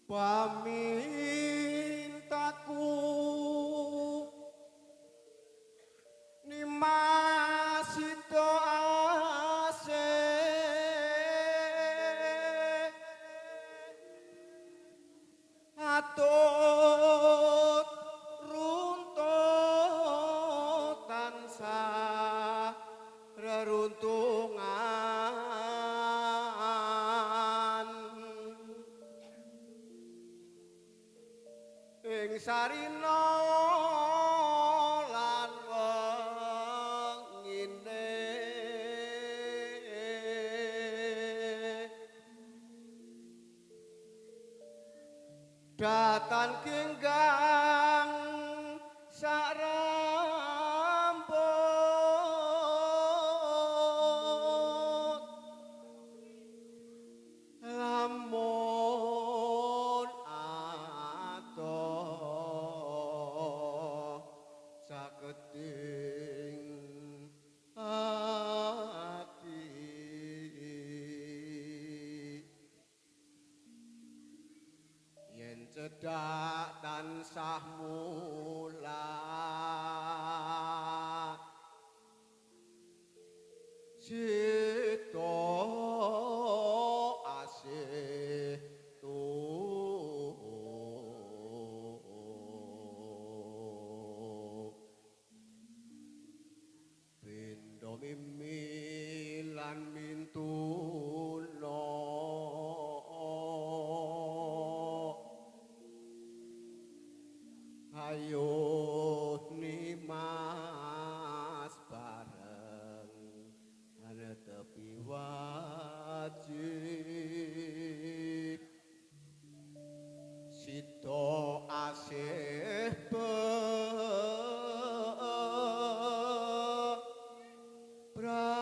Pamintaku Nimas sida asih atut runtut tansah reruntungan ing sarina lan wengine datan genggang sak rambut lamun adoh saketing ati yen cedhak tansah mulat sita asih Pindo mimi lan mintuna ayo nimas bareng tepi wajib sida asih brayan.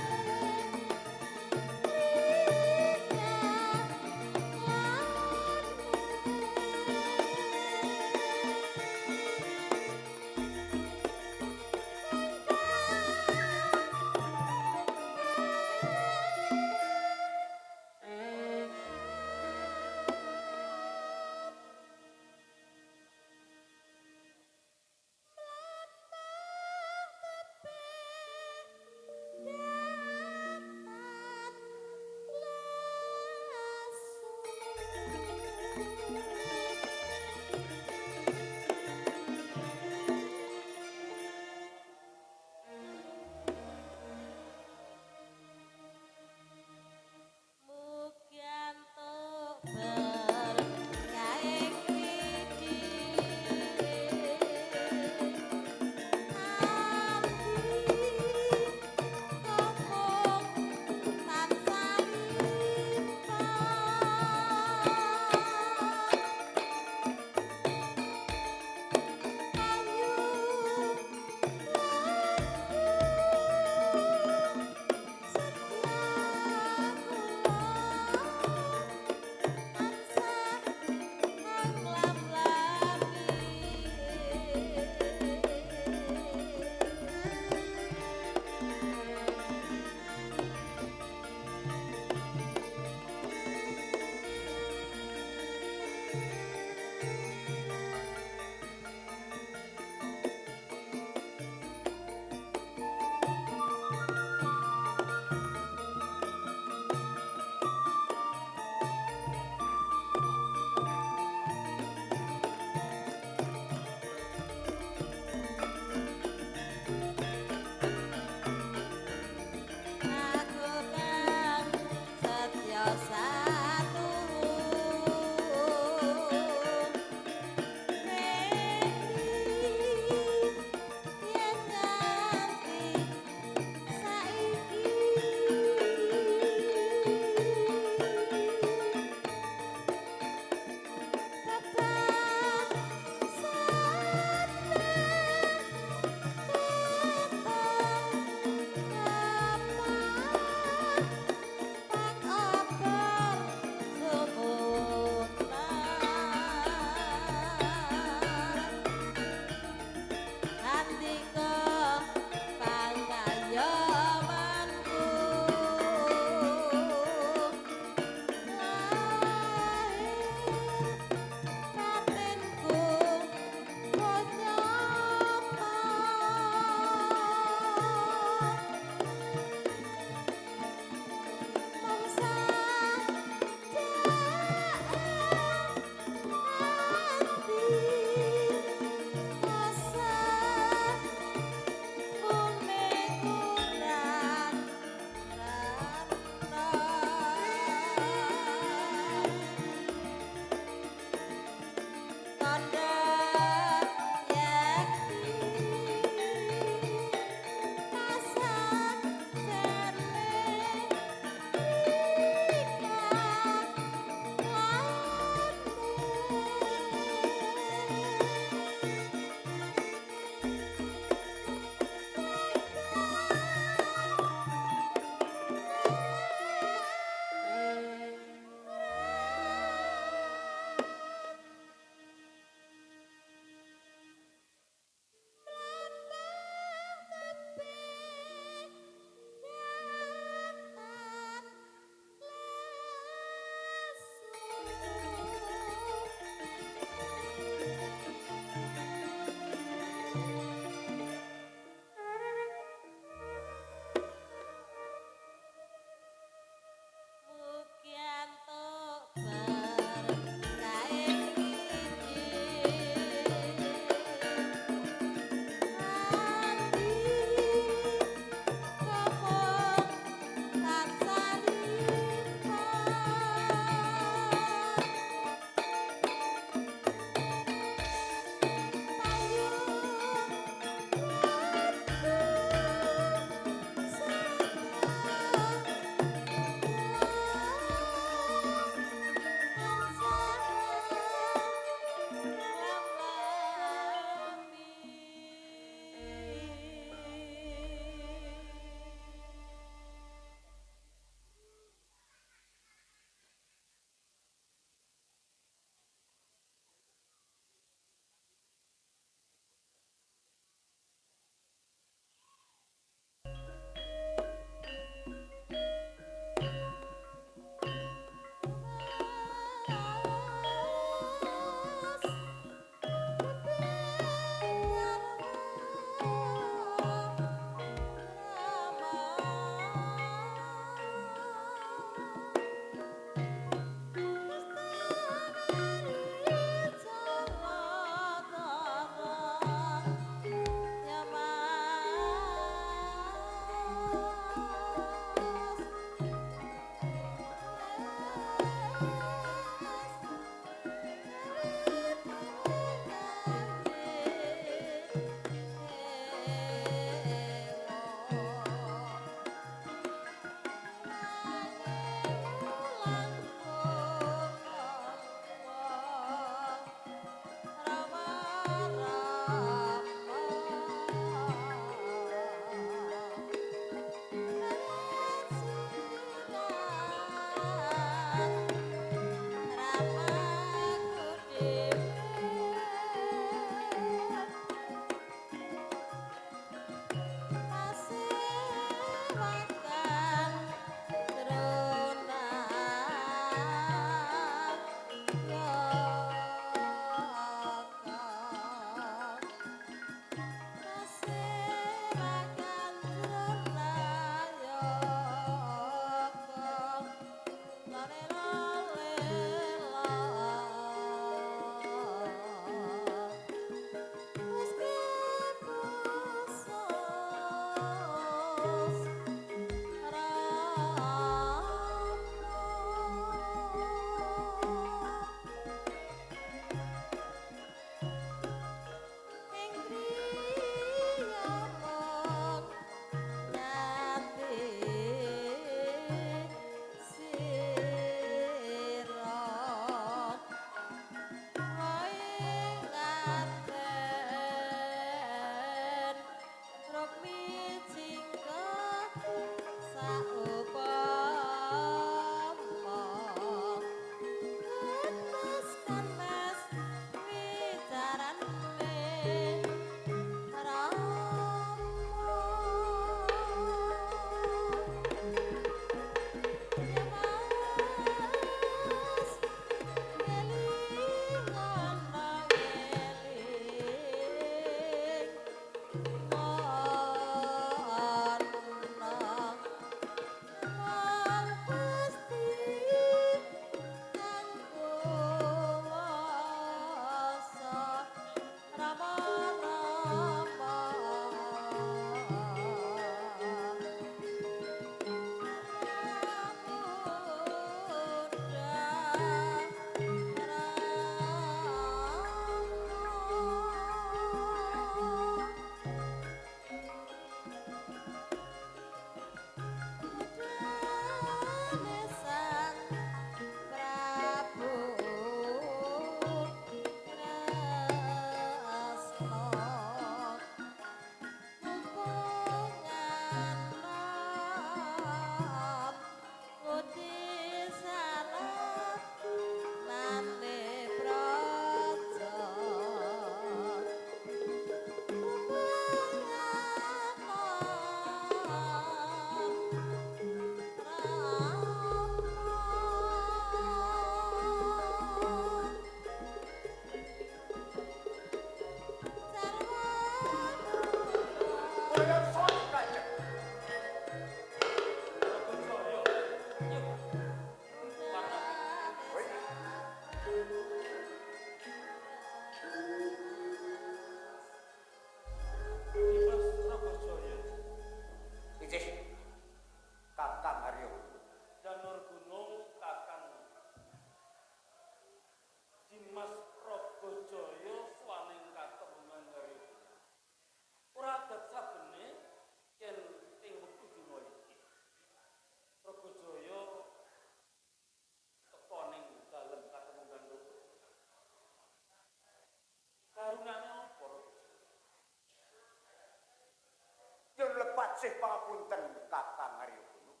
Sih pangapunten Kakang Arya Gunung.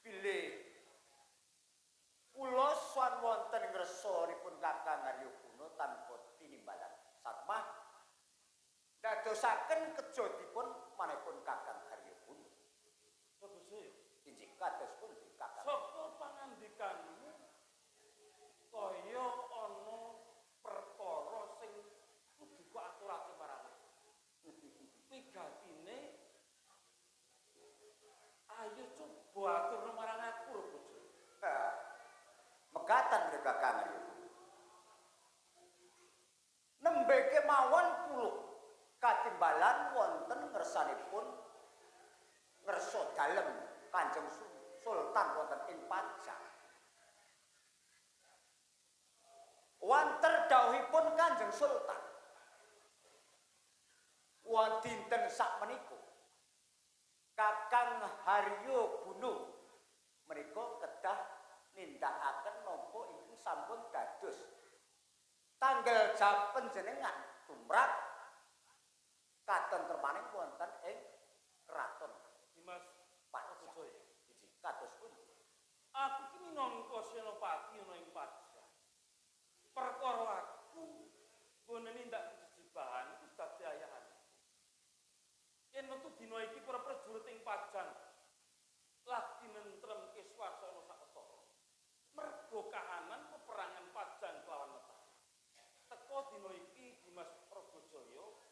Bilih kula sowan wonten ngresanipun Kakang Arya Gunung tanpa tinimbalan. Satmah dadosaken kejodipun manehipun Kakang Arya Gunung. Bagus. Inggih kados pundi Kakang? Saka pangandikanmu kaya ana perkara sing kudu kok aturake marang aku. Wigatine ayo coba aturno marang aku lho bojo. Mekaten lho Kakang Arya. Nembe kemawon kula katimbalan wonten ngersanipun ngersa dalem Kanjeng Sultan wonten ing Pajang. Wanter dawuhipun Kanjeng Sultan. Wonten dinten sakmenika Kakang Haryo Gunung menika kedah nindakaken napa ingkang sampun dados tanggal jawab panjenengan tumrap katentremaning wonten ing kraton Dimas Pajang. Ragajaya. Inggih, kados pundi? Aku ki minangka senopati ana ing Pajang. Perkara aku nggone nindak jejibahan iku dadi ayahan. Yen metu dina iki para prajurit ing Pajang lagi nentremke swasana sawetara. Mergo kahanan peperangan Pajang kelawan Mataram. Teka dina iki Dimas Ragajaya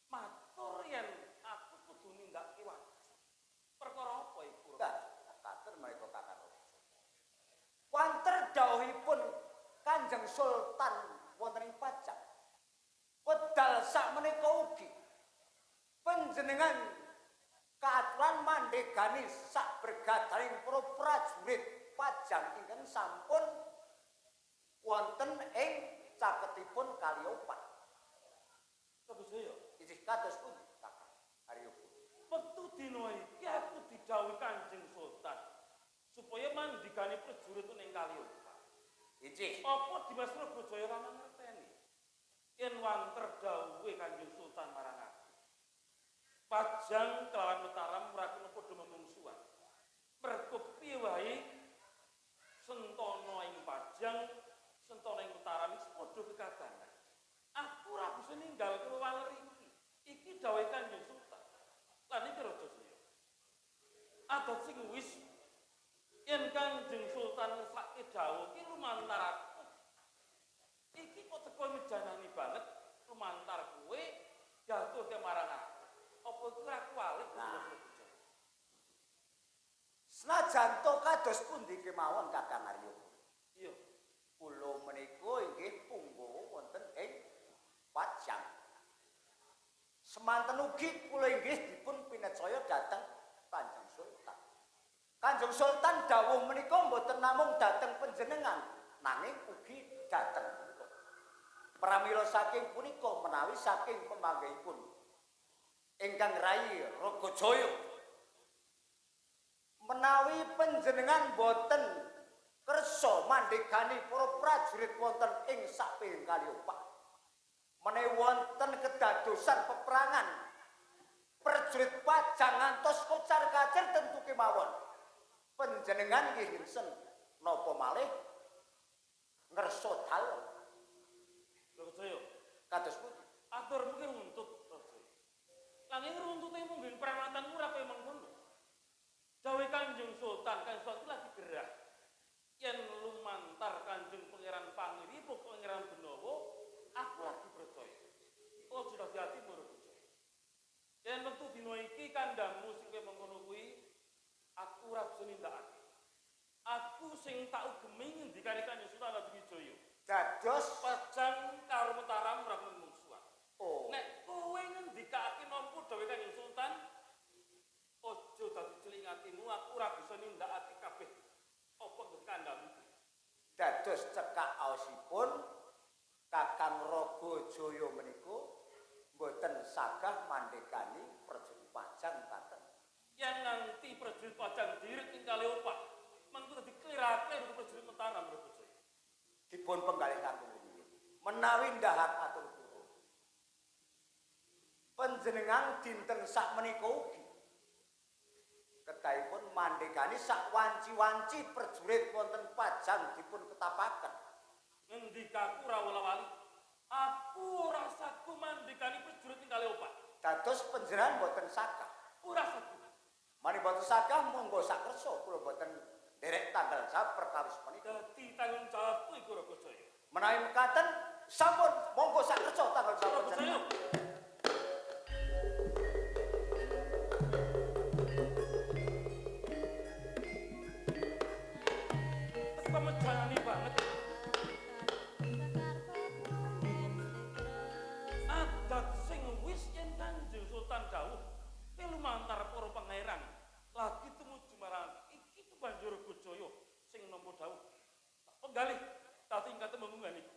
matur yen aku kudu nindakake wajib. Perkara apa iku? Nah, katur menika Kakang Raja. Wanter dawuhipun Kanjeng Sultan wonten ing Pajang. Wedal sakmenika ugi panjenengan kaaturan mandegani sak bergadaning para prajurit Pajang ingkang sampun wonten ing caketipun Kaliopak. Ragajaya, Inggih kados pundi Kakang Aryoguna? wektu dina iki aku didhawuhi Kanjeng Sultan supaya mandhigani prajurit ning Kaliopak. Inggih. Apa Dimas Ragajaya ora mangerteni yen wanter dawuhe Kanjeng Sultan marang aku? Pajang kelawan Mataram ora kena padha memungsuhan. Mergo piye wae sentana ing Pajang, sentana ing Mataram wis padha kekadangan. Aku ora bisa ninggalke wewaler iki. Iki dawuhe Kanjeng Sultan. Lan iki Rajasaya. Adat sing wis yen Kanjeng Sultan ngersake dawuh ki lumantar aku. Iki kok teko mejanani banget lumantar kowe jatuhke marang aku. Apa iku ora kualik? Nah. Senajan to kados pundi kemawon Kakang Aryoguna? Iya. Kula menika inggih punggawa wonten ing Pajang. Semanten ugi kula inggih dipun pinecaya dhateng Kanjeng Sultan. Kanjeng Sultan dawuh menika mboten namung dhateng panjenengan, nanging ugi dhateng kula. Pramila saking punika menawi saking pemanggihipun ingkang Rai Ragajaya, menawi panjenengan boten kersa mandegani para prajurit wonten ing saping Kaliopak, menawi wonten kedadosan peperangan prajurit Pajang ngantos kocar-kacir tentu kemawon panjenengan nggih ngesen napa malih ngersa dalem. Ragajaya, Kados pundi? atur mungkin runtut Ragajaya. Nanging runtute mungkin pramatanmu ora kaya mengkono. Dawuhe Kanjeng Sultan, Kanjeng Sultan lagi gerah. Yen lumantar Kanjeng Pangeran Pangiri, Pangeran Benowo, aku lagi percaya. Aja dadi atimu Ragajaya. Yen wektu dina iki kandhamu sing kaya mengkono kuwi, aku ora bisa nindakake. Aku sing tak ugemi ngendikane Kanjeng Sultan Hadiwijaya. Dados Pajang karo Mataram ora mungsuhan. oh, Nek kowe ngendikake nampa dawuhe Kanjeng Sultan, aja dadi cilik atimu, aku ora bisa nindakake kabeh apa kandhamu. Dados cekak aosipun Kakang Ragajaya menika mboten sagah mandegani prajurit Pajang katen. Yen nganti prajurit Pajang dirit ing Kaliopak, mengko dadi klirake karo prajurit Mataram Ragajaya. Dipun penggalih langkung rumiyin. Menawi ndahar atur kula. Panjenengan dinten sakmenika ugi kedahipun mandegani sak wanci-wanci prajurit wonten Pajang dipun ketapaken. Ngendikaku ora wala-wali. Aku ora sagu mandegani prajurit ing Kaliopak. Dados panjenengan mboten sagah. Ora sagu. Mani mboten sagah monggo sakersa kula mboten nderek tanggal jawab perkawis menika. Dadi tanggung jawabku iku Ragajaya. Menawi mekaten sampun monggo sakersa tanggal jawab Ragajaya. panjenengan. Teko mejanani banget. Adat sing wis yen Kanjeng Sultan dawuh lumantar para pangeran lagi tumuju marang iki banjur Ragajaya sing nampa dawuh. Tak penggalih dadi ing katemenggungan iku.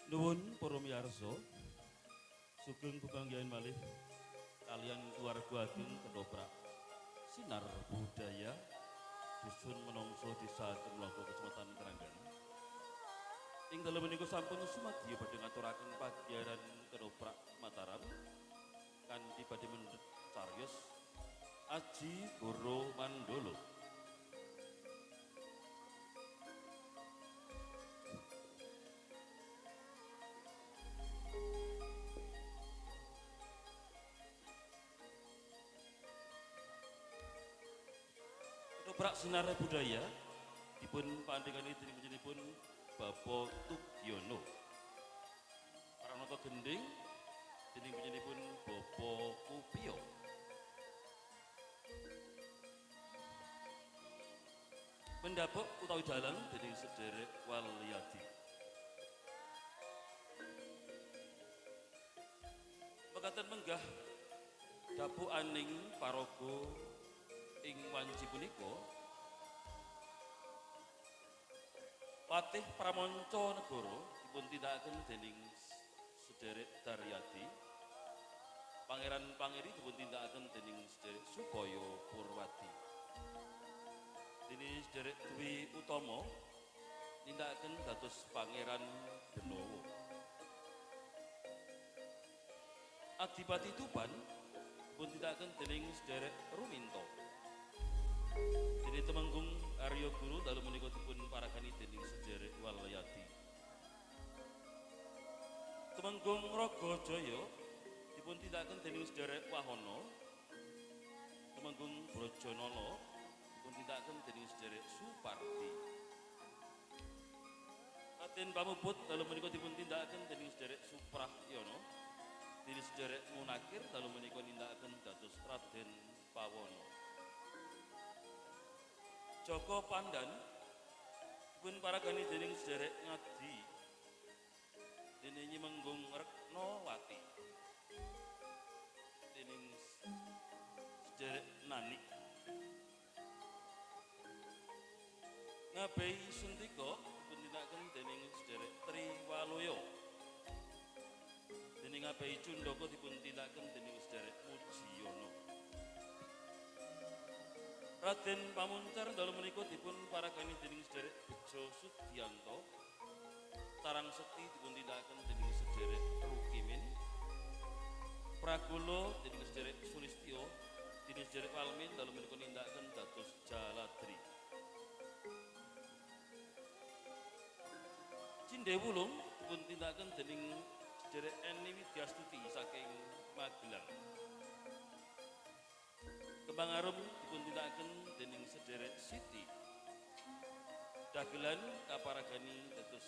Nuwun para miyarsa, sugeng pepanggihan malih kalian keluarga ageng Ketoprak Sinar Budaya Dusun Menongso Desa Kemloko Kecamatan Kranggan. Ing dalem menika sampun sumadyo badhe ngaturaken pagiyaran Ketoprak Mataram kanthi badhe mendhet cariyos Aji Goro Mandolo. Ketoprak Sinar Budaya dipun pandhekani dening panjenenganipun Bapak Tugiono. Paranata gending dening panjenenganipun Bapak Kupiyo. Mendapuk utawi dalang dening sederek Waliyadi. Mekaten menggah dapukaning paraga ing wanci punika Patih Pramanca Negara dipun tindakaken dening sederek Daryadi. Pangeran Pangiri dipun tindakaken dening sederek Supaya Purwadi. Dene sederek Dwi Utama nindakaken dados Pangeran Benowo. Adipati Tuban dipun tindakaken dening sederek Ruminto. Dene Temenggung Arya Guru dalu menika dipun paragani dening sederek Walyadi. Temenggung Raga Jaya dipun tindakaken dening sederek Wahono. Temenggung Brajanala dipun tindakaken dening sederek Supardi. Raden Pamuput dalu menika dipun tindakaken dening sederek Suprayono. Dening sederek Munakir dalu menika nindakaken dados Raden Pawono. Joko Pandan dipun paragani dening sederek Ngadi. Dene Nyi Menggung Reknawati. Dening sederek Nanik. Ngabehi Suntika dipun tindakaken dening sederek Triwaluya. Dening Ngabehi Cundaka dipun tindakaken dening sederek Mujiyono. Raden Pamuncar dalu menika dipun paragani dening sederek Bejo Sudianto. Tarang Sekti dipun tindakaken dening sederek Rukimin. Pragolo dening sederek Sulistyo, dening sederek Walmin dalu menika nindakaken dados Jaladri. Cindhe Wulung dipun tindakaken dening sederek Eni Widyastuti saking Magelang. Kembang Arum dipun tindakaken dening sederek Siti. Dagelan kaparagani dados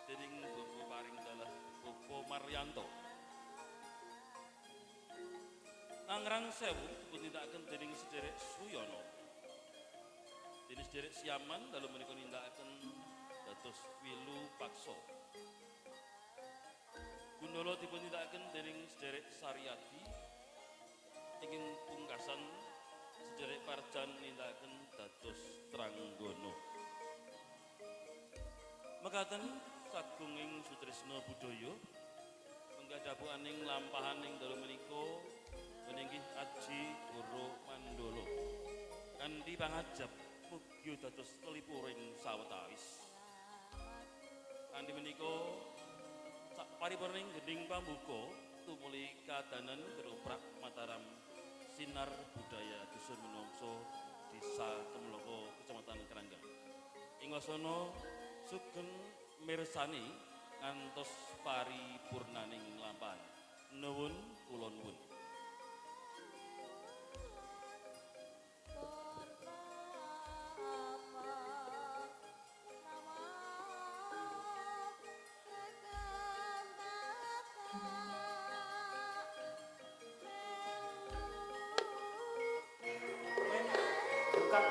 dening Bapak Paring Dalah Bapak Maryanto. Ngangrang Sewu dipun tindakaken dening sederek Suyono. Dening sederek Siaman dalu menika nindakaken dados Wilu Pakso. Gundala dipun tindakaken dening sederek Saryadi. Ingin pungkasan sederek Parjan nindakaken dados Tranggono. Mekaten sagunging sutresna budaya menggah dapukaning lampahaning dalu menika meninggih Aji Goro Mandolo. Kanthi pangajap mugi dados kelipuring sawetawis. Kanthi menika sak paripurning gending pambuka tumuli kadanan Ketoprak Mataram Sinar Budaya Dusun Menongso Desa Kemloko Kecamatan Kranggan. Ing wasana sugeng mirsani ngantos paripurnaning lampahan. Nuwun kula nuwun. Buka.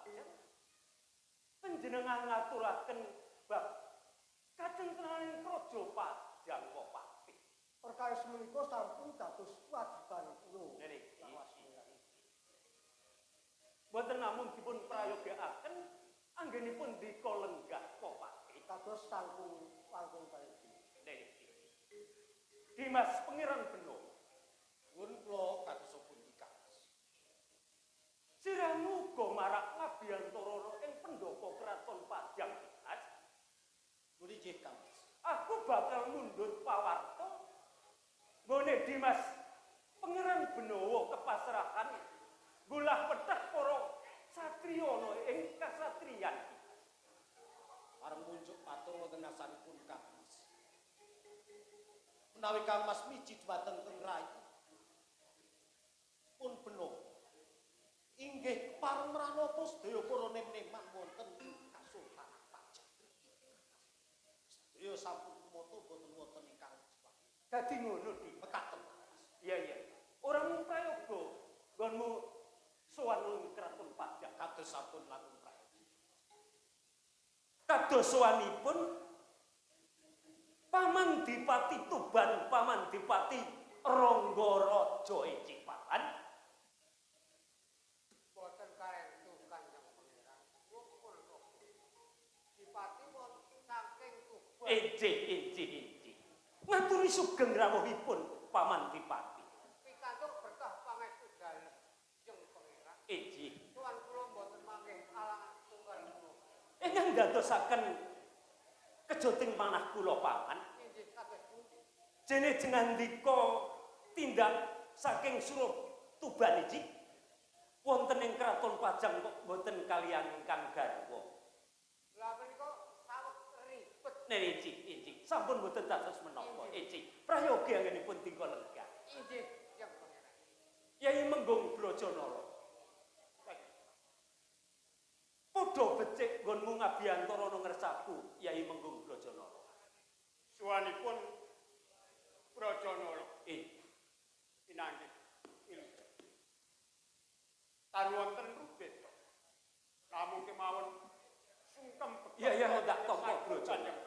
Pajang. Panjenengan ngaturaken bab katentreman Praja Pajang Wopati. Perkawis menika sampun dados kewajiban kula. Mboten namung dipun prayogakaken anggenipun dika lenggah Wopati. Kados sampun langkung prayogi. Dimas Pangeran Benowo. Nuwun kula kados pundi Kang Mas? Siramu uga marak ngabiyantara ing pendopo Kraton Pajang Dimas. Nuwun inggih Kang Mas. Aku bakal mundhut pawarta nggone Dimas Pangeran Benowo kepasrahan gulah pethek para satriya ana ing kasatriyan. Pareng munjuk matur wonten ngarsanipun Kang Mas. Menawi Kang Mas miji dhumateng teng rai pun Benowo inggih kepareng mranapa sedaya para nem-neman wonten ing Kasultanan Pajang. Sedaya sampun kumata boten wonten ingkang kejuwang. Dadi ngono Di. Mekaten Kang Mas. Iya iya. Ora mung prayoga nggonmu sowan ing Kraton Pajang. Kados sampun langkung prayogi. Kados sowanipun Paman Dipati Tuban, Paman Dipati Ranggaraja Cipahan. Boten kaentu Kanjeng Pangeran. Pun Dipati wonten saking Tuban. Injih injih injih. Ngaturi sugeng rawuhipun Paman Dipati. Pikantuk berkah pangestu dalem Jeng Pangeran. Injih. Tuan kula mboten manggih alangan tunggal kula. Ingkang dadosaken kejoting manah kula Paman. Injih kados pundi? Jene jengandika tindak saking Surab Tuban iki wonten ing Kraton Pajang kok mboten kaliyan ingkang garwa. Lah menika saweg ribet. Injih injih sampun mboten dados menapa. Injih prayogi anggenipun tinggal lenggah. Injih Jeng Pangeran. Yai Menggung Brojonara. Padha becik nggonmu ngabiyantara ana ngersaku Yai Menggung Brojonara. Suwanipun Brojonara pinanggih ilmu. Tan wonten rubeda. Namung kemawon sungkem bekta. Iya iya ndak tampa Brojonara.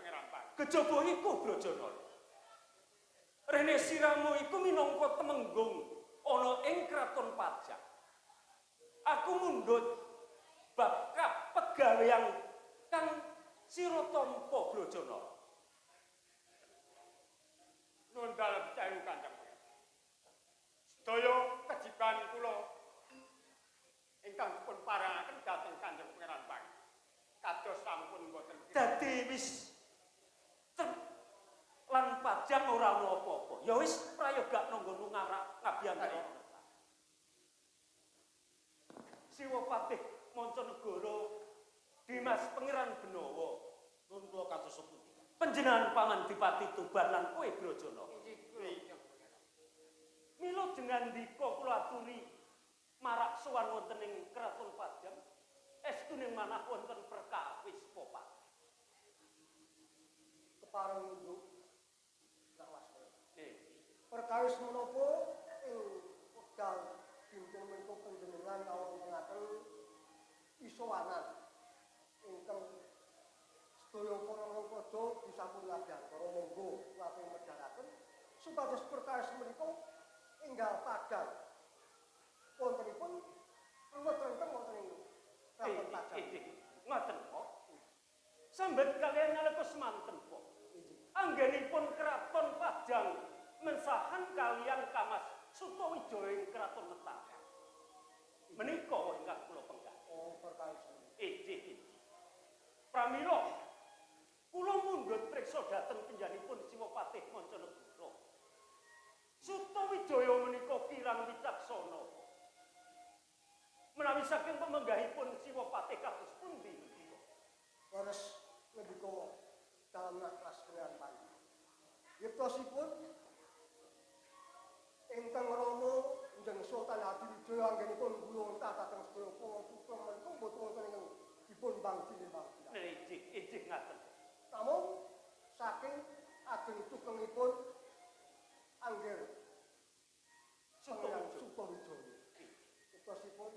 Kejaba iku Brojonara. Rene siramu iku minangka temenggung ana ing Kraton Pajang. Aku mundhut bab kapegawean kang sira tampa Brojonara. Nuwun dalem sewu Kanjeng Pangeran. Sedaya kejiban kula ingkang dipun parengaken dhateng Kanjeng Pangeran Pang. Kados sampun mboten dadi wis lan Pajang ora ana apa-apa. Ya wis prayogakno nggonmu ngarak ngabiyantara. Siwapatih Mancanegara Dimas Pangeran Benowo. Nuwun kula kados pundi? Panjenengan Paman Dipati Tuban lan kowe Brojonara. Mila jengandika kula aturi marak sowan wonten ing Kraton Pajang. Estune manah wonten perkawis Popati. Kepareng nunduk lawas. Perkawis menapa ing wekdal dinten menika panjenengan kawontenaken isowanan ingkang sedaya para praja disampun ngabiyantara monggo kula medharaken supados perkawis menika enggal padhang wontenipun ruwet renteng wonten ing Kraton Pajang. Ngoten kok. Sambet kaliyan nalika semanten kok. Anggenipun Kraton Pajang mensahan kaliyan Kamas Sutawijaya ing Kraton Mataram. Menika ingkang kula penggah. Oh, perkawis. Injih. Pramila kula mundhut priksa dhateng penjanipun Siwapatih Mancanegara. Sutawijaya menika kirang wicaksana. Menawi saking pemenggahipun Siwapatih kados pundi menika? Leres ngendika dalem naklas Pangeran Panji. Yektosipun ingkang Rama Njeng Sultan Hadiwijaya anggenipun gulunta dhateng sedaya para putra menika mboten wonten ingkang dipun bangdi-bangdi. Injih, injih ngaten. Namung saking ageng tukengipun anggir Pangeran Sutawijaya. Yektosipun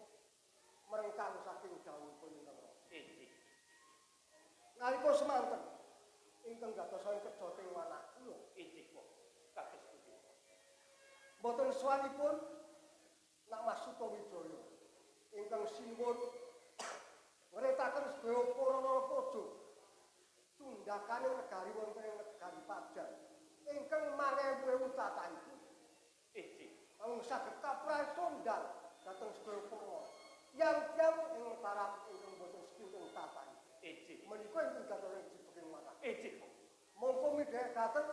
merengkang saking dawuhipun ingkang Rama. Inggih. Nalika semanten ingkang dadosaken kerja teng manah kula. Inggih kok. Kados pundi? Mboten suwanipun Nak Mas Sutawijaya ingkang sinuwun ngretaken sedaya para narapraja tundhakane negari wonten ing negari Pajang ingkang mangewu-ewu cathahipun. Inggih. Namung saged kapracondhang dhateng sedaya para tiyang-tiyang ing Mataram ingkang boten sekinten cathahipun. Inggih. Menika ingkang dadosaken jibeking manah. Inggih kok. Mongko midhakaken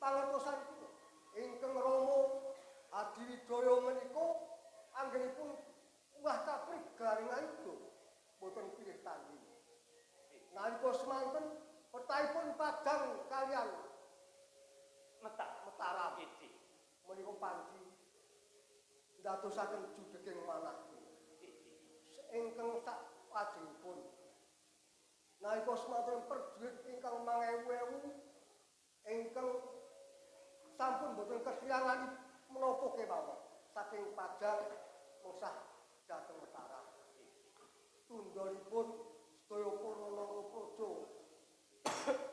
pangertosan kula ingkang Rama Adiwijaya menika anggenipun uwah kapri garing ayuda boten pilih tanding. Nalika semanten petahipun Pajang kaliyan Mataram Inggih. menika panci ndadosaken judeging manah kula. Inggih. Ingkang saklajengipun nalika semanten prajurit ingkang mangewu-ewu ingkang sampun boten kesilangan menapa kemawon saking Pajang mosah dhateng Mataram. Tundhonipun sedaya para narapraja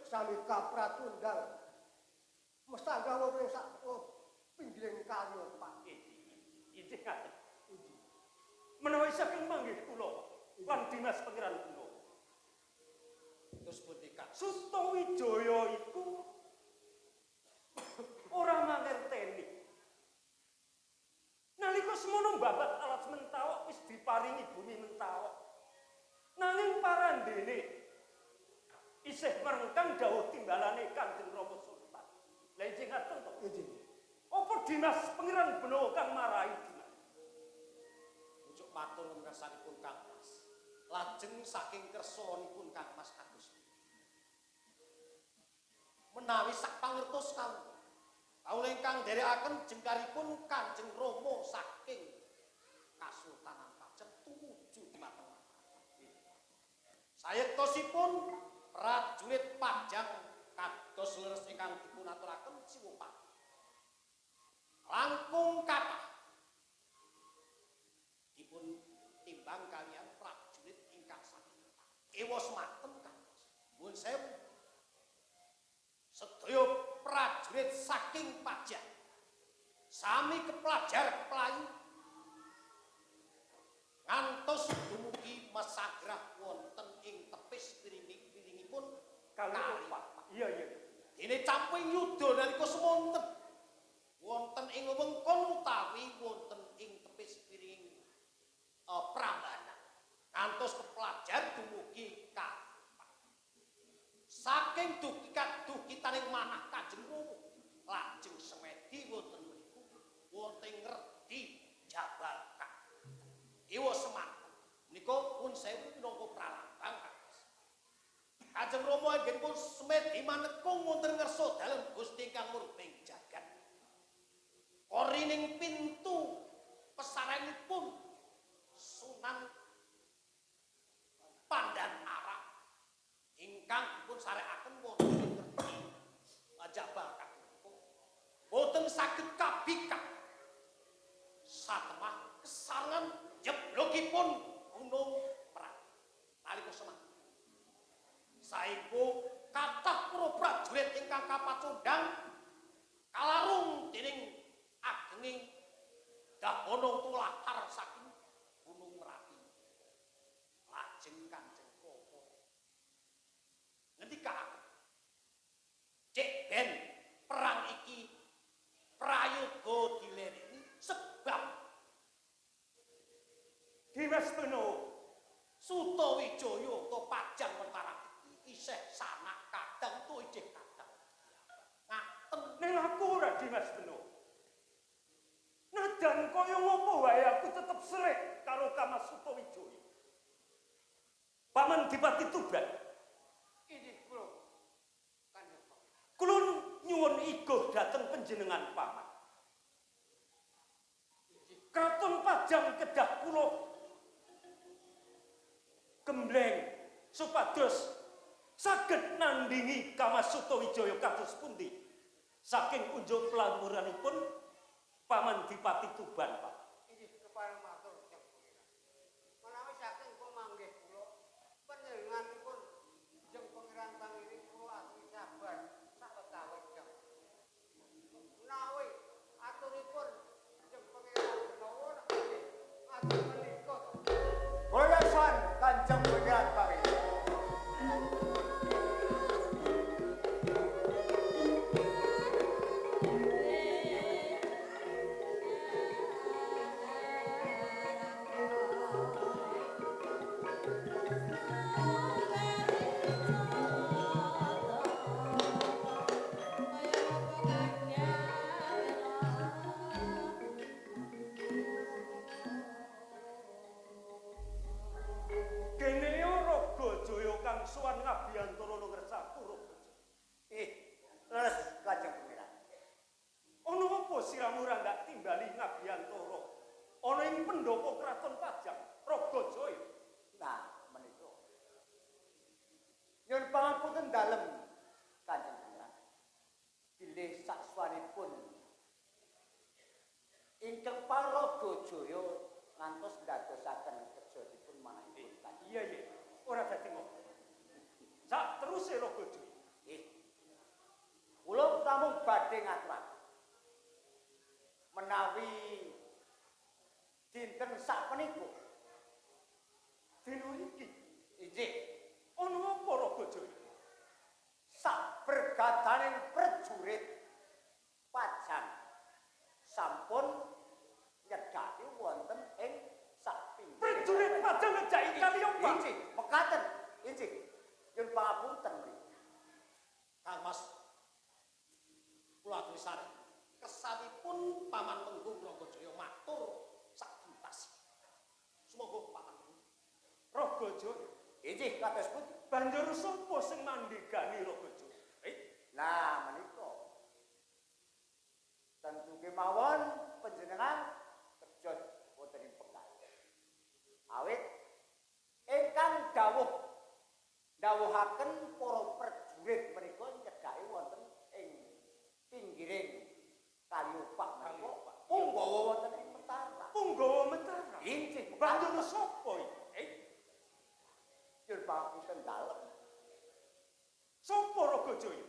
sami kapracundhang mesanggah wonten ing sak pinggiring kali Pak. Inggih. Inggih ngaten. Inggih. Menawi saking manggih kula lan Dimas Pangeran kula. Terus pundi Kang? Sutawijaya iku ora mangerteni. Nalika semono babat alas Mentawak wis diparingi bumi Mentawak. Nanging parandene isih merengkang dawuh timbalane Kanjeng Rama Sultan. Lah inggih ngaten to. Inggih. Apa Dimas Pangeran Benowo kang marahi Dimas? Mujuk matur ngersanipun Kang Mas. Lajeng saking kersanipun Kang Mas kados pundi? Menawi sak pangertos kawula, kawula ingkang nderekaken jengkaripun Kanjeng Rama saking Kasultanan Pajang tumuju dhumateng Mataram. Sayektosipun prajurit Pajang kados leres ingkang dipunaturaken Siwopati. Langkung kathah dipun timbang kaliyan prajurit ingkang saking Mataram. Ewa semanten Kang Mas. Nuwun sewu. Sedaya prajurit saking Pajang sami keplajar keplayu ngantos dumugi mesagrah wonten ing tepis piringipun Kali kali. Pak. Iya iya. Dene camping yuda nalika semonten wonten ing wewengkon utawi wonten ing tepis piring Prambanan ngantos keplajar dumugi ka saking dukitaning manah Kanjeng Rama lajeng semedi wonten mriku wonten ngerti Jabal Kak. Ewa semanten menika pun sewu minangka pralambang Kang Mas. Kanjeng Rama anggenipun semedi manekung wonten ngersa dalem Gusti ingkang murbeng jagat. Korining pintu pesarenipun Sunan Pandan Arak ingkang dipun sarekaken wonten ing ngerti Jabal Kak. Boten saged kabikak satemah kesarengan jeblokipun Gunung Merapi nalika semanten. Saengga kathah para prajurit ingkang kapacundhang kalarung dening agenging dahana tulahar saking Gunung Merapi. Lajeng Kanjeng Rama ngendikaaken, "Cek ben perang iki prayoga dilereni sebab Dimas Benowo Sutawijaya utawa Pajang Mataram iki isih sanak kadang utawa isih kadang." Ngaten ning aku ora Dimas Benowo. Najan kaya ngopo wae aku tetep serik karo Kamas Sutawijaya. Paman Dipati Tuban, Inggih kula. Kanjeng Pangeran. kula nyuwun iguh dhateng panjenengan paman. Kraton Pajang kedah kula gembleng supados saged nandingi Kamas Sutawijaya kados pundi saking unjuk pelanguranipun Paman Dipati Tuban, Pak. Inggih kepareng matur Kanjeng Pangeran. Menawi sowan ngabiyantara nang ngersaku Raga Jaya. Leres Kanjeng Pangeran. Ana apa siramu ora ndak timbali ngabiyantara ana ing pendopo Kraton Pajang Raga Jaya? Nah, menika. Nyuwun pangapunten dalem Kanjeng Pangeran. Bilih sakswanipun ingkang Paraga Jaya ngantos ndadosaken kejodipun manahipun Kanjeng. Iya iya, ora dadi ngopo. Sak teruse Raga Jaya. Kula namung badhe ngaturaken menawi dinten sakmenika dina iki inggih ana apa Raga Jaya? Sak bergadaning prajurit Pajang sampun nyedhaki wonten ing sak pinggir. Prajurit Pajang ngejaki Kaliopak. Inggih, mekaten. Inggih. Nyuwun pangapunten mriki. Kang Mas, kula aturi sareng kersanipun Paman Menggung Raga Jaya matur sak tuntas. Sumangga Paman Menggung. Raga Jaya. Inggih, kados pundi? Banjur sapa sing mandhegani Raga Jaya? Nah, menika. Tentu kemawon panjenengan kerja wonten ing pekan. Awit ingkang dawuh dawuhaken para prajurit menika nyedhaki wonten ing pinggiring Kaliopak menika punggawa wonten ing Mataram. Punggawa Mataram. Inggih, banjur sapa iki? Nyuwun pangapunten dalem. Sapa Raga Jaya?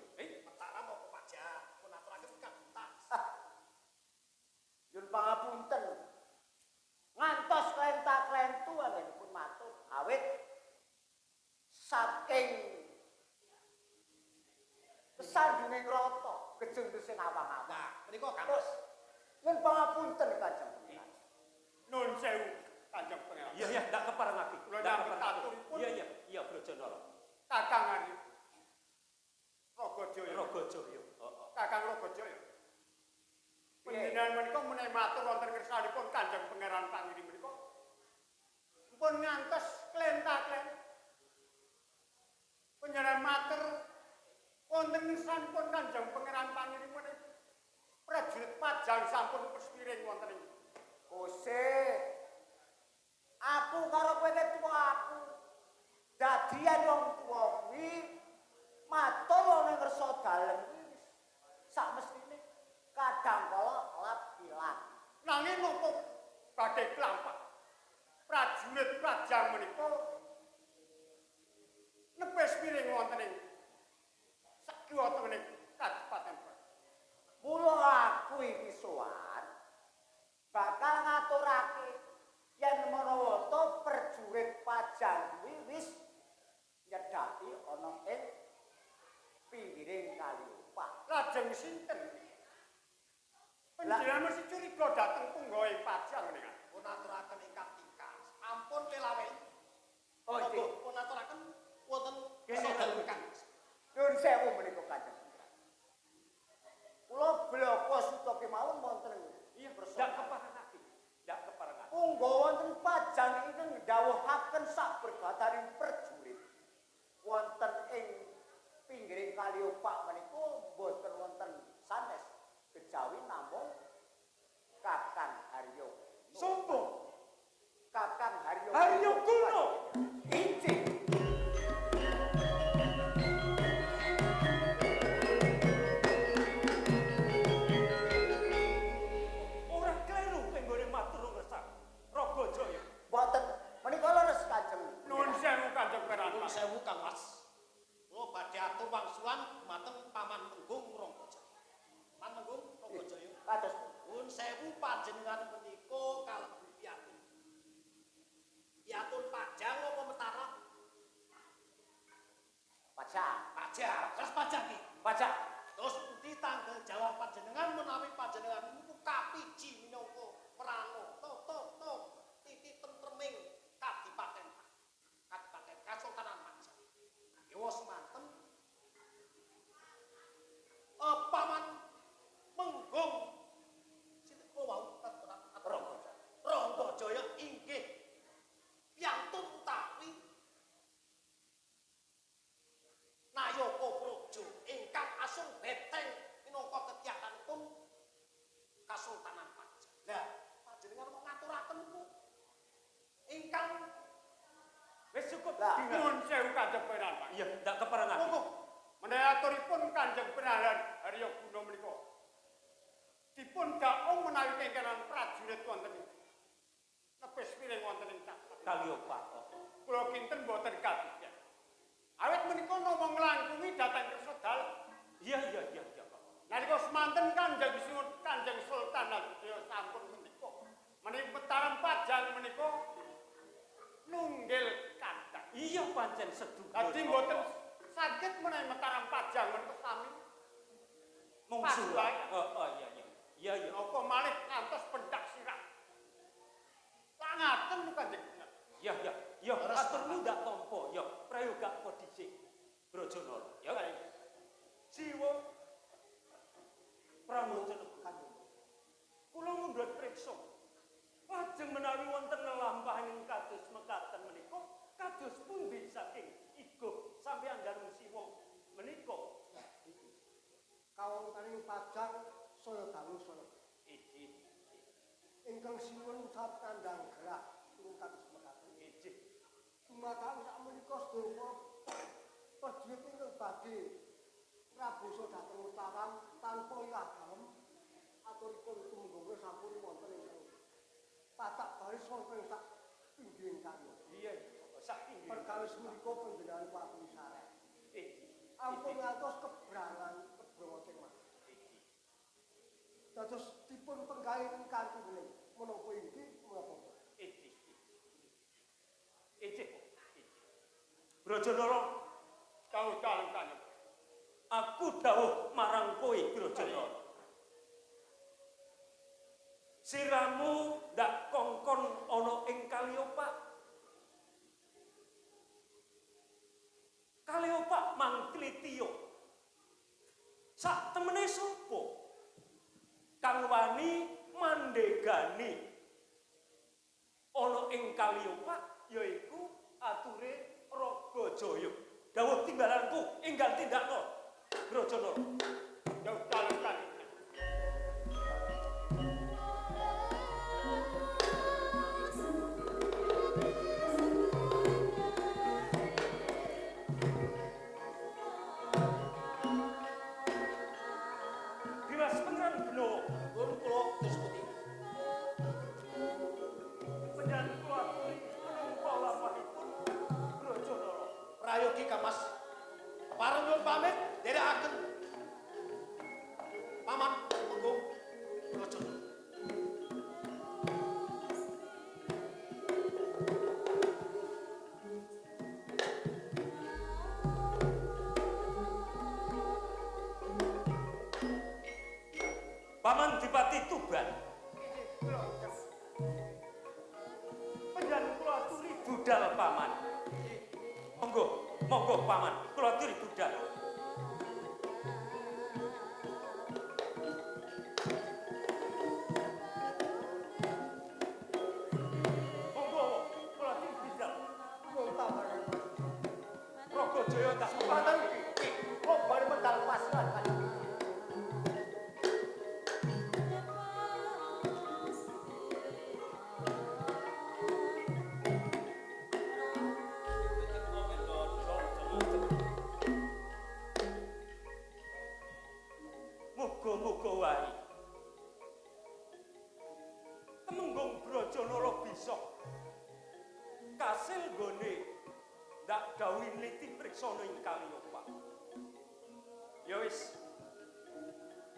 Mataram apa Pajang? Pun aturaken kaguntas. Nyuwun pangapunten. Ngantos klenta-klentu anggenipun matur awit saking kesandunging rata gejeng sing awang-awang. Nah, menika Kang Mas. Nyuwun pangapunten Kanjeng Pangeran. Nun sewu Kanjeng Pangeran. Iya iya, ndak keparengake. Kula nyambet aturipun. Iya iya, iya Brojonara. Kakang Ari Raga Jaya. Raga Jaya. Heeh. Kakang Raga Jaya. Panjenengan menika menawi matur wonten kersanipun Kanjeng Pangeran Pangiri menika pun ngantos klenta-klent. Panjenengan matur wonten kersanipun Kanjeng Pangeran Pangiri menika prajurit Pajang sampun pespiring wonten ing Kose. Aku karo kowe tuwa aku. Dadian wong tuwa kuwi matur ana ngersa dalem kuwi wis sak mestine kadang kala lap ilang. Nanging napa badhe klampak prajurit Pajang menika nepis piring wonten ing sakiwa tengene kadipaten. Mula aku iki sowan bakal ngaturake yen menawa ta prajurit Pajang kuwi wis nyedhaki ana ing pinggiring Kaliopak. Lajeng sinten? Panjenengan mesti curiga dhateng punggawa Pajang menika. Pun aturaken ingkang tikas. Ampun lelawe. Oh, inggih. Pun aturaken wonten kersa dalem Kang. Nyuwun sewu menika Kanjeng. Kula bloko suta kemawon wonten iya, ndak keparengake. Ndak keparengake. Punggawa wonten Pajang ingkang ndhawuhaken sak bergataring prajurit wonten ing pinggiring Kaliopak menika mboten wonten sanes kejawi namung Kakang Haryo. Sapa? Kakang Haryo. Haryo Kuno. Inggih. Ora kleru penggone matur ngersak Raga Jaya. Mboten menika leres Kanjeng. Nuwun sewu Kanjeng Pangeran. Nuwun sewu Kang Mas. Kula badhe atur wangsulan dhumateng Paman Menggung Raga Jaya. Paman Menggung Raga Jaya. Kados nuwun sewu panjenengan menika kalebu piyantun. Piyantun Pajang apa Mataram? Pajang. Pajang. Terus Pajang iki. Pajang. Terus pundi tanggal jawab panjenengan menawi panjenengan niku kapiji minangka pranata tata titi tentreming kadipaten Kadipaten Kasultanan Pajang. Ewa semanten Paman Menggung sinten wau Rangga Jaya inggih piyantun utawi cukup. Nuwun sewu Kanjeng Pangeran. Iya, ndak keparengan. Monggo. Menawi aturipun Kanjeng Pangeran Harya Guna menika dipun daung menawi kengkenan prajurit wonten ing nepis piring wonten ing caket. Kaliopak. Kula kinten mboten kaduken. Awit menika namung nglangkungi dhateng kersa dalem. Iya iya iya iya. Nalika semanten Kanjeng Kanjeng Sultan Hadiwijaya sampun menika menawi Mataram Pajang menika nunggil kandhang. Iya pancen seduga. Dadi mboten saged menawi Mataram Pajang menika sami mungsuh. Heeh iya iya. Iya iya. Napa malih ngantos pendak sirah. Lah ngaten Kanjeng. Iya iya. Ya aturmu ndak tampa, ya prayoga apa dhisik. Brajanara, ya. Siwa Pramono Kanjeng. Kula ngundhut priksa. Lajeng menawi wonten lelampahan kados mekaten menika, kados pundi saking iguh sampeyan Danung Siwa menika? Kawontening Pajang saya dangu saya. Iji. Ingkang sinuwun ucap kandhang gerah turun kados mekaten. Iji. Dumadakan sak menika sedaya prajurit ingkang badhe ngrabosa dhateng Mataram tanpa ilah dalem aturipun tumunggung sampun wonten ingkang patak baris wonten sak pinggiring kali. Iya, sak pinggir. Perkawis menika panjenengan kuwi sareh. Iji. Ampun ngantos kebrangan kebrongoting mas. Iji. Dados dipun penggaih kanthi wening menapa inggih menapa. Iji. Iji. Brajanara dawuh dalem Kanjeng. Aku dawuh marang kowe Brajanara. Siramu ndak kongkon ana ing Kaliopak. Kaliopak mangklitiyo. Sak temene sapa? Kang wani mandegani ana ing Kaliopak yaiku ature Raga Jaya. Dawuh timbalanku enggal tindakno Brajanara. Dawuh dalem Kanjeng. Dimas Pangeran Benowo, pun kula terus putih. Panjenengan kula aturi menungpa lampahipun Brajanara. Prayogi Kamas. Pareng nyuwun pamit nderekaken Paman Tumenggung Brajanara. Paman Dipati Tuban. Panjenengan kula aturi budal paman. Monggo, monggo paman, kula aturi budal. Monggo, kula aturi budal. Nuwun tambahan. Raga Jaya tak Kesempatan iki kok bare medal pasran Kanjeng. Muga-muga wae. Temenggung Brajanara bisa kasil nggone ndak dawuhi niti priksana ing Kaliopak. Ya wis.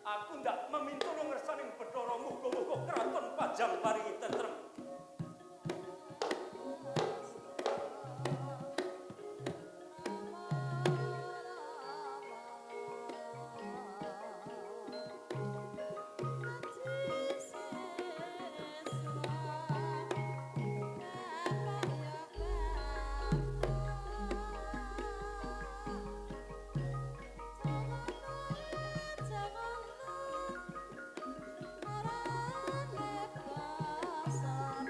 Aku ndak meminta ngersaning Bathara muga-muga kraton Pajang paringi tentrem. Jangan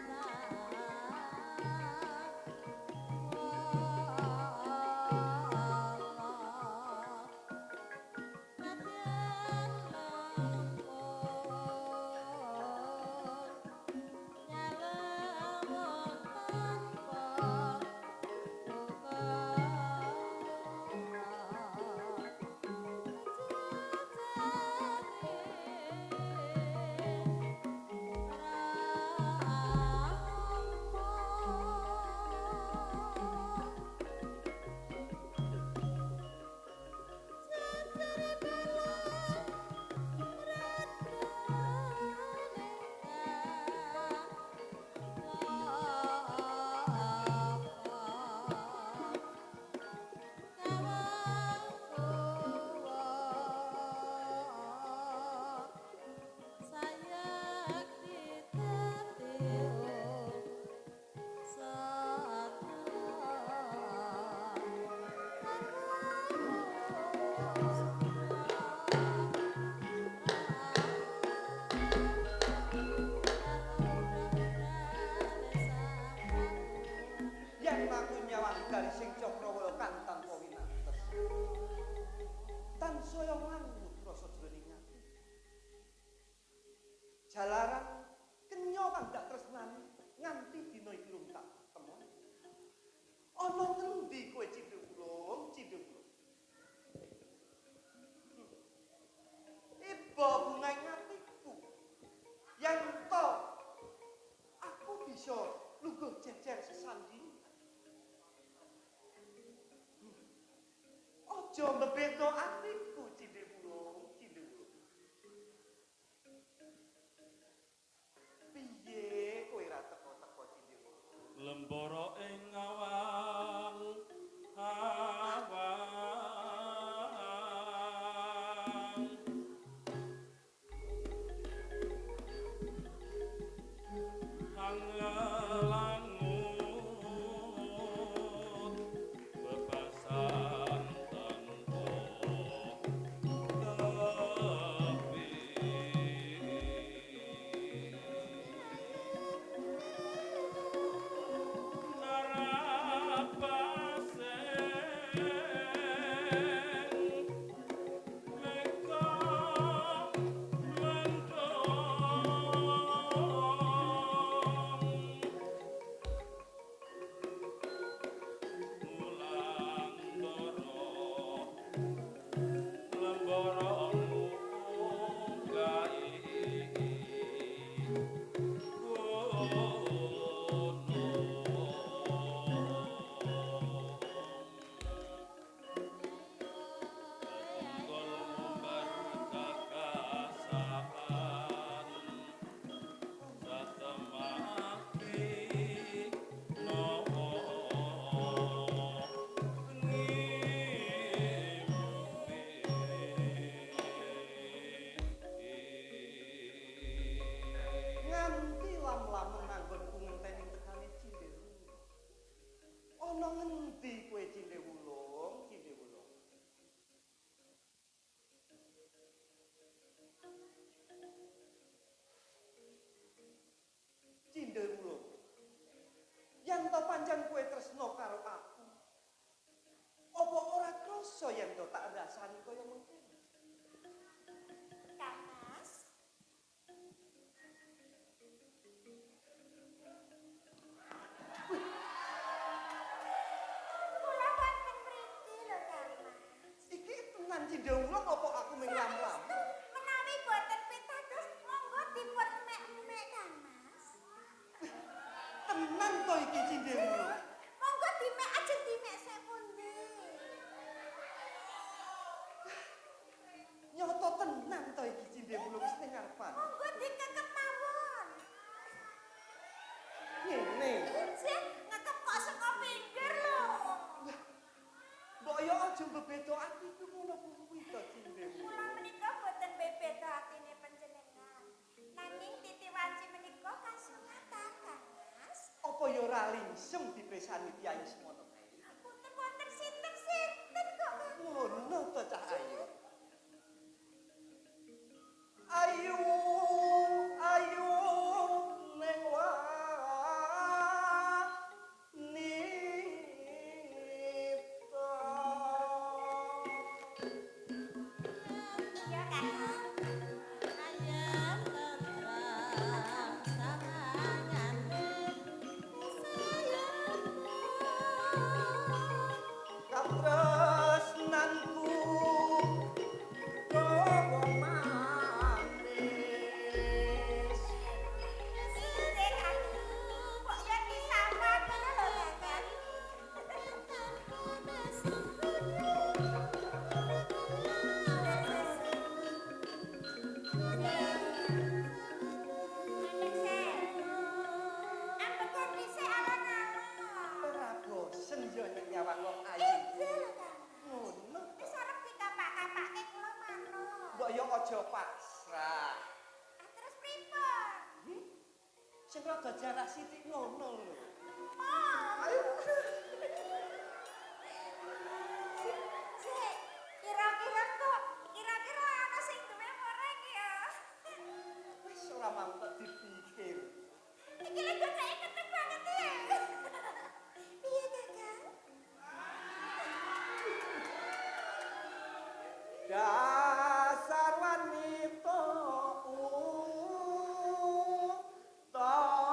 kang tanpa winates. Tansaya nglangut rasa jroning ati. Jalaran kenya kang dak tresnani nganti dina iki rung tak temoni. Ana ngendi kowe Cindhe Wulung, Cindhe Wulung? Iba bunga ing atiku. Yen to aku bisa lungguh jejer sesanding. Aja mbebeto atiku Cindhe Wulung, Cindhe Wulung. Piye kowe ra teko-teko Cindhe Wulung? Lembara ing awang awang angelangut bebasan tanpa tepi. Nganti lam-lamen anggonku ngenteni tekane Cindhe Wulung. Ana ngendi kowe Cindhe Wulung, Cindhe Wulung? Cindhe Wulung. Yen to pancen kowe tresna karo aku, apa ora krasa yen to tak rasani kaya mengkene? Kang Mas. Kula wonten mriki lho Kang Mas. Iki tenan Cindhe Wulung apa aku mung lam-lam? Saestu menawi boten pitados monggo dipun mek-mek Kang Mas. Tenan to iki Cindhe Wulung? Monggo dimek ajeng dimek sepundi. Nyoto tenan to iki Cindhe Wulung wis ning ngarepan. Monggo dikekep mawon. Ngene. Injih ngekep kok saka pinggir lho. Mbok yo aja mbebedo atiku ngono kuwi to Cindhe Kula Wulung. menika boten bebedo atine panjenengan. Nanging titi wanci menika kasunatan Kang Mas. Apa yo ora lingsem dipesani tiyang semono kae? Boten wonten sinten-sinten kok Kang. Ngono to cah ayu. Ayu, ayu ning wanita. Iya Kang. Ayem tentrem sawangane sayangku. Katresnanku dawa manis. Injih Kang. Kok ya disapa ngono lho Kakang. Ambekan dhisik alon-alon. Ora bosen yo nek nyawang wong ayu. Injih lho Kang. Ngono. Wis arep dikapak-kapake kula manut. Mbok yo aja pasrah. Ah terus pripun? Sing rada jarak sithik ngono lho. Oh. Ayo. Sik, kira-kira kok kira-kira ana sing duwe ora iki ya? Wis ora mantep dipikir. Iki lho goceke ketek banget ya. Piye Kakang? Dasar wanita utama.